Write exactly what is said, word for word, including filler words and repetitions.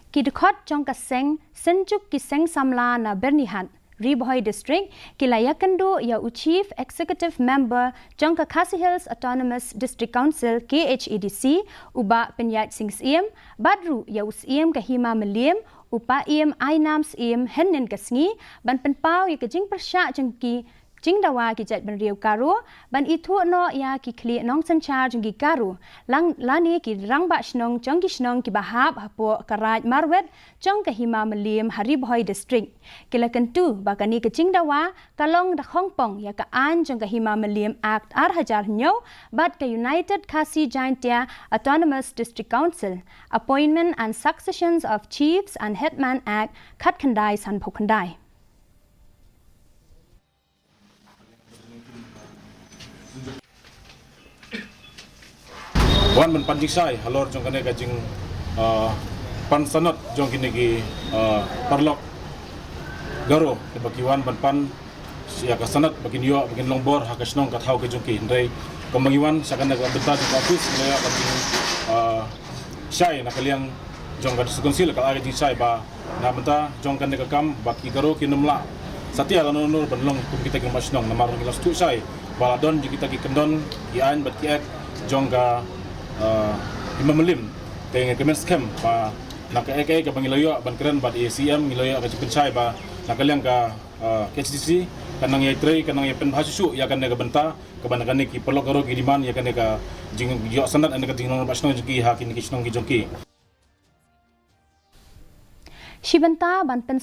Ki dkhot jong ka seng, synjuk ki seng samla na Byrnihat, Ri Bhoi District, ki la ïakynduh ïa u Chief Executive Member jong ka Khasi Hills Autonomous District Council, K H A D C, u Bah Pynïaid Sing Syiem, bad ruh ïa u Syiem ka Hima Mylliem, u Bah Ïem Ainam Syiem, hynnin ka sngi, ban pynpaw ïa ka jingpyrshah jong ki jingdawa ki jaitbynriew Garo, ban ithuh noh ïa ki khlieh nongsynshar jong ki Garo, lane ki rangbah shnong jong ki shnong kiba hap hapoh ka Raid Marwet jong ka Hima Mylliem ha Ri Bhoi District. Ki la kyntu ba kane ka jingdawa ka long da khongpong ïa ka aiñ jong ka Hima Mylliem Act ar hajar hynñiew bad ka United Khasi Jaintia Autonomous District Council, Appointment and Successions of Chiefs and Headman Act khatkhyndai sanphew khyndai. Wan ban pan jingshai halor jong kane ka jing, ah, pan sanad jong kine ki, ah, paralok Garo, kaba ki wan ban pan ïa ka sanad ba kin ïoh, ba kin long bor ha ka shnong ka thaw ka jong ki. Hynrei kumba ngi wan sha kane ka bynta jong ka office, ngi ïoh ka jing, ah, shai na ka liang jong ka District Council, ka la ai ka jingshai ba na bynta jong kane ka kam ba ki Garo kin ym lah satia lano lano ban long kum kita ki rangbah shnong, namar ngi la sngewthuh shai ba la don jong kita ki kyndon, ki aiñ bad ki act jong ka, ah, Hima Mylliem. Te ngi kmen skhem ba na kaei kaei kaba ngi la ïoh ban kren bad ïa u C M, ngi la ïoh ka jingpynshai ba na ka liang ka, ah, K H A D C kan nang ïai trei, kan nang ïai pynbha shuh shuh ïa kane ka bynta, kaba na kane ki paralok Garo ki demand ïa kane ka jingïoh sanad, ïa kane ka jinglong rangbah shnong jong ki ha kine ki shnong ki jong ki. Shi bynta ban pyn